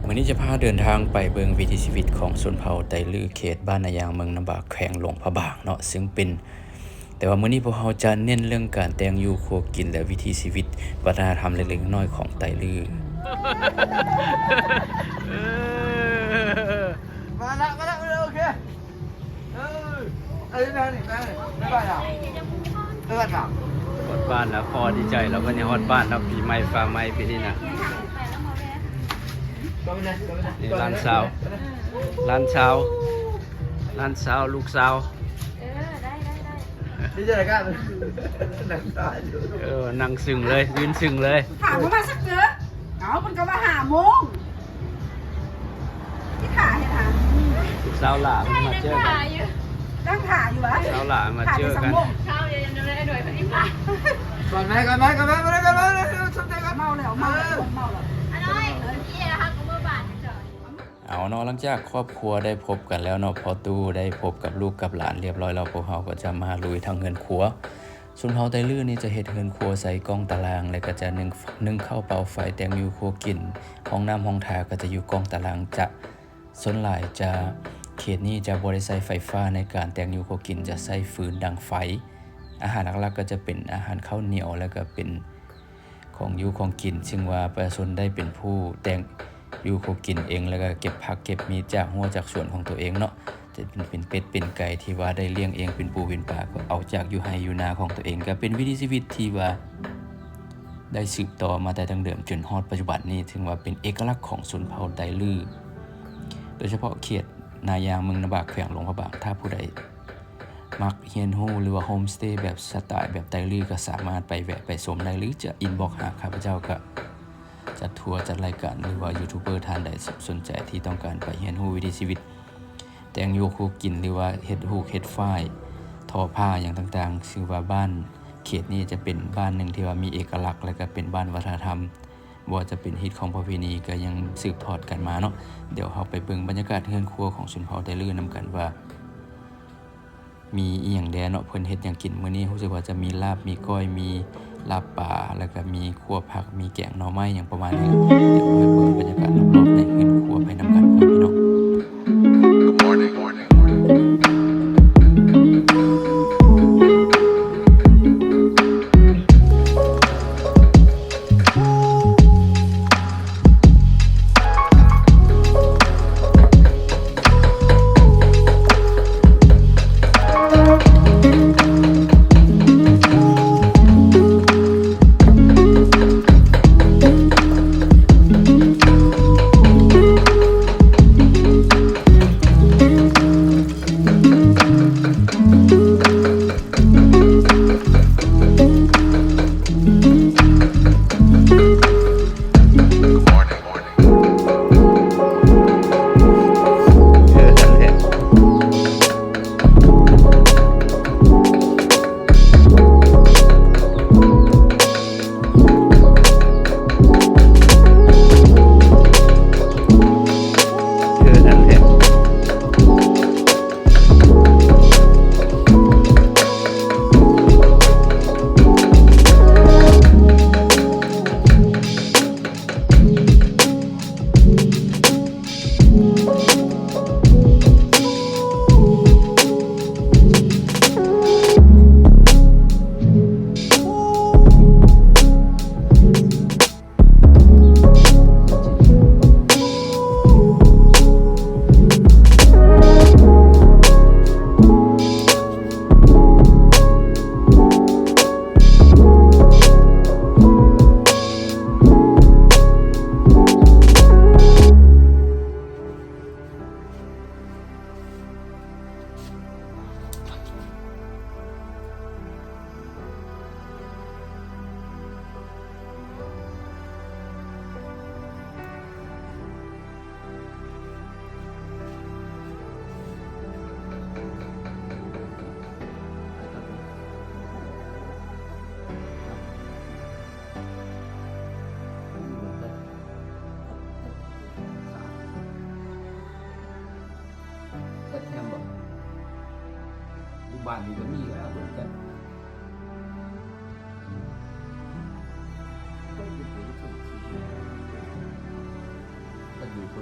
ມື້ນີ້ຈະພາເດີນທາງໄປເບິ່ງວິຖີຊີວິດຂອງຊົນເຜົ່າໄຕລື້ ເຂດບ້ານນາຍາງ ເມືອງນ້ຳບາກ ແຂວງຫຼວງພະບາງເນາະ ຊຶ່ງເປັນ ແຕ່ວ່າມື້ນີ້ພວກເຮົາຈະເນັ້ນເລື່ອງການແຕ່ງຢູ່ຄົວກິນ ແລະ ວິຖີຊີວິດ ວັດທະນະທຳເລັກໆນ້ອຍໆຂອງໄຕລື້. ມາລະ ມາລະ ໂອເຄ ເອີ ໄປທາງນີ້ ໄປທາງນີ້ ໄປບ້ານລາວ ເອີ ບ້ານລາວ ພໍດີໃຈແລ້ວ ບັດນີ້ຮອດບ້ານແລ້ວ ປີໃໝ່ຟ້າໃໝ່ປີນີ້ນະ. ນີ້ຫຼານສາວ ຫຼານສາວ ຫຼານສາວ ລູກສາວ. ເອີ ໄດ້ ໄດ້ ໄດ້ ດີໃຈກັນ ນັ່ງຖ້າຢູ່ ເອີ ນັ່ງຊຶ້ງເລີຍ ຢືນຊຶ້ງເລີຍ. ຖາມວ່າມາສັກເທື່ອ? ເອົ້າ ເພິ່ນກໍວ່າຫ້າໂມງ ທີ່ຖ້າເຮັດຫຍັງ? ສາວຫຼ້າເພິ່ນມາເຈີກັນ ນັ່ງຖ້າຢູ່ຫວາ? ສາວຫຼ້າມາເຈີກັນ ຖ້າໄດ້ສອງໂມງ ເຊົ້າດຽວຍັງໄດ້ໜ່ວຍເພິ່ນອີກ ກ່ອນໄໝ ກ່ອນໄໝ ກ່ອນໄໝ ບໍ່ໄດ້ ກ່ອນໄໝ ສົນໃຈກັນ ເມົາແລ້ວ ເມົາແລ້ວ ເອີ ຄົນເມົາແລ້ວ. ອັນນ້ອຍ ເອີ ເມື່ອກີ້ຫັ້ນເຮົາກໍເມືອບ້ານ ເຈົ້າ. ເອົາເນາະ ຫຼັງຈາກຄອບຄົວໄດ້ພົບກັນແລ້ວເນາະ ພໍ່ຕູ້ໄດ້ພົບກັບລູກກັບຫຼານຮຽບຮ້ອຍແລ້ວ ພວກເຮົາກໍຈະມາລຸຍທາງເຮືອນຄົວ. ຊົນເຜົ່າໄຕລື້ນີ້ຈະເຮັດເຮືອນຄົວໃສ່ກ້ອງຕາລາງ ແລະ ກໍຈະໜຶ້ງ ໜຶ້ງເຂົ້າເປົ່າໄຟ ແຕ່ງຢູ່ຄົວກິນ ຫ້ອງນ້ຳຫ້ອງທ່າກໍຈະຢູ່ກ້ອງຕາລາງ. ຈະ ສ່ວນຫຼາຍຈະ ເຂດນີ້ຈະບໍ່ໄດ້ໃຊ້ໄຟຟ້າໃນການແຕ່ງຢູ່ຄົວກິນ ຈະໃຊ້ຟືນດັງໄຟ. ອາຫານຫຼັກໆກໍຈະເປັນອາຫານເຂົ້າໜຽວ ແລະ ກໍເປັນ ຂອງຢູ່ຂອງກິນ ຊຶ່ງວ່າປະຊາຊົນໄດ້ເປັນຜູ້ແຕ່ງຢູ່ຄົວກິນເອງ ແລ້ວກໍເກັບຜັກເກັບມີດຈາກຮົ້ວຈາກສວນຂອງຕົວເອງເນາະ ຈະເປັນ ເປັນເປັດເປັນໄກ່ທີ່ວ່າໄດ້ລ້ຽງເອງ ເປັນປູເປັນປາ ກໍເອົາຈາກຢູ່ໄຮ່ຢູ່ນາຂອງຕົວເອງ ກໍເປັນວິຖີຊີວິດທີ່ວ່າໄດ້ສືບຕໍ່ມາແຕ່ດັ້ງເດີມຈົນຮອດປັດຈຸບັນນີ້ ຖືວ່າເປັນເອກະລັກຂອງຊົນເຜົ່າໄຕລື້ ໂດຍສະເພາະເຂດນາຍາງ ເມືອງນ້ຳບາກ ແຂວງຫຼວງພະບາງ. ຖ້າຜູ້ໃດ ມັກຮຽນຮູ້ ຫຼືວ່າໂຮມສະເຕແບບສະໄຕແບບໄຕລື້ ກໍສາມາດໄປແວະໄປຊົມໄດ້ ຫຼືຈະອິນບັອກຫາຂ້າພະເຈົ້າ ກໍຈັດທົວ ຈັດລາຍການ ຫຼືວ່າຢູທູບເບີທ່ານໃດສົນໃຈທີ່ຕ້ອງການໄປຮຽນຮູ້ວິຖີຊີວິດ ແຕ່ງຢູ່ຄົວກິນ ຫຼືວ່າເຮັດຫູກເຮັດຝ້າຍ ທໍຜ້າຫຍັງຕ່າງໆ ຖືວ່າບ້ານເຂດນີ້ຈະເປັນບ້ານໜຶ່ງທີ່ວ່າມີເອກະລັກ ແລະ ກໍເປັນບ້ານວັດທະນະທຳ ບໍ່ວ່າຈະເປັນຮີດຄອງປະເພນີກໍຍັງສືບທອດກັນມາເນາະ. ດຽວເຮົາໄປເບິ່ງບັນຍາກາດເຮືອນຄົວຂອງຊົນເຜົ່າໄຕລື້ນຳກັນວ່າ ມີອີ່ຫຍັງແດ່ເນາະ ເພິ່ນເຮັດຫຍັງກິນມື້ນີ້. ຮູ້ສຶກວ່າຈະມີລາບ ມີກ້ອຍ ມີລາບປາ ແລ້ວກໍມີຂົ້ວຜັກ ມີແກງໜໍ່ໄມ້ ຫຍັງປະມານນີ້. ດຽວໄປເບິ່ງບັນຍາກາດລອບໆໃນເຮືອນຄົວໄປນຳກັນ ພໍ່ແມ່ພີ່ນ້ອງ.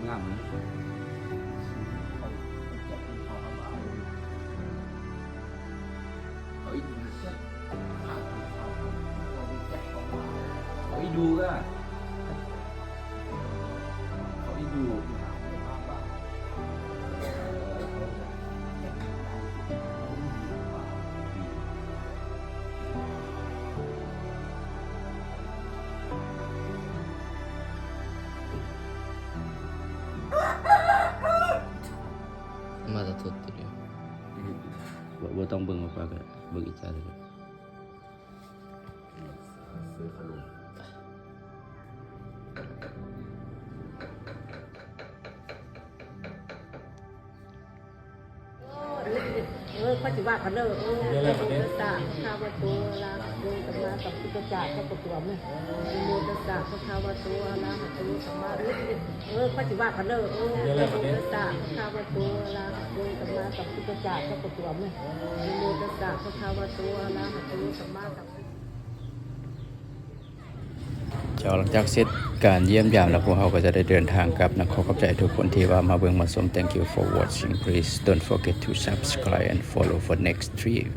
ນ້ຳ ເຂົາເຈັບເຂົາຫາບາດ ເຂົາອີກ ເຂົາອີກດູກະ ເຂົາອີກດູກ まだ撮ってるよ。 ບໍ່ ບໍ່ຕ້ອງເບິ່ງອອກປາກະ ເບິ່ງອີກຕາໜຶ່ງ. ເອີ ຂ້ອຍຊິວ່າກັນເດີ ໂອ ນະໂມຕັດສະ ພະຄະວະໂຕ ອະລະຫະໂຕ ສຳມາສຳພຸດທະສະ ເຈົ້າກໍຕົວະແມ່ ນະໂມຕັດສະ ພະຄະວະໂຕ ອະລະຫະໂຕ ສຳມາ ເອີ ຂ້ອຍຊິວ່າກັນເດີ ໂອ ນະໂມຕັດສະ ພະຄະວະໂຕ ອະລະຫະໂຕ ສຳມາສຳພຸດທະສະ ເຈົ້າກໍຕົວະແມ່ ນະໂມຕັດສະ ພະຄະວະໂຕ ອະລະຫະໂຕ ສຳມາສຳ ເຈົ້າ ຫຼັງຈາກເສັດການຢ້ຽມຢາມແລ້ວ ພວກເຮົາກໍຈະໄດ້ເດີນທາງກັບນະ. ຂໍຂອບໃຈທຸກຄົນທີ່ວ່າມາເບິ່ງມາຊົມ. Thank you for watching. Please don't forget to subscribe and follow for next trip.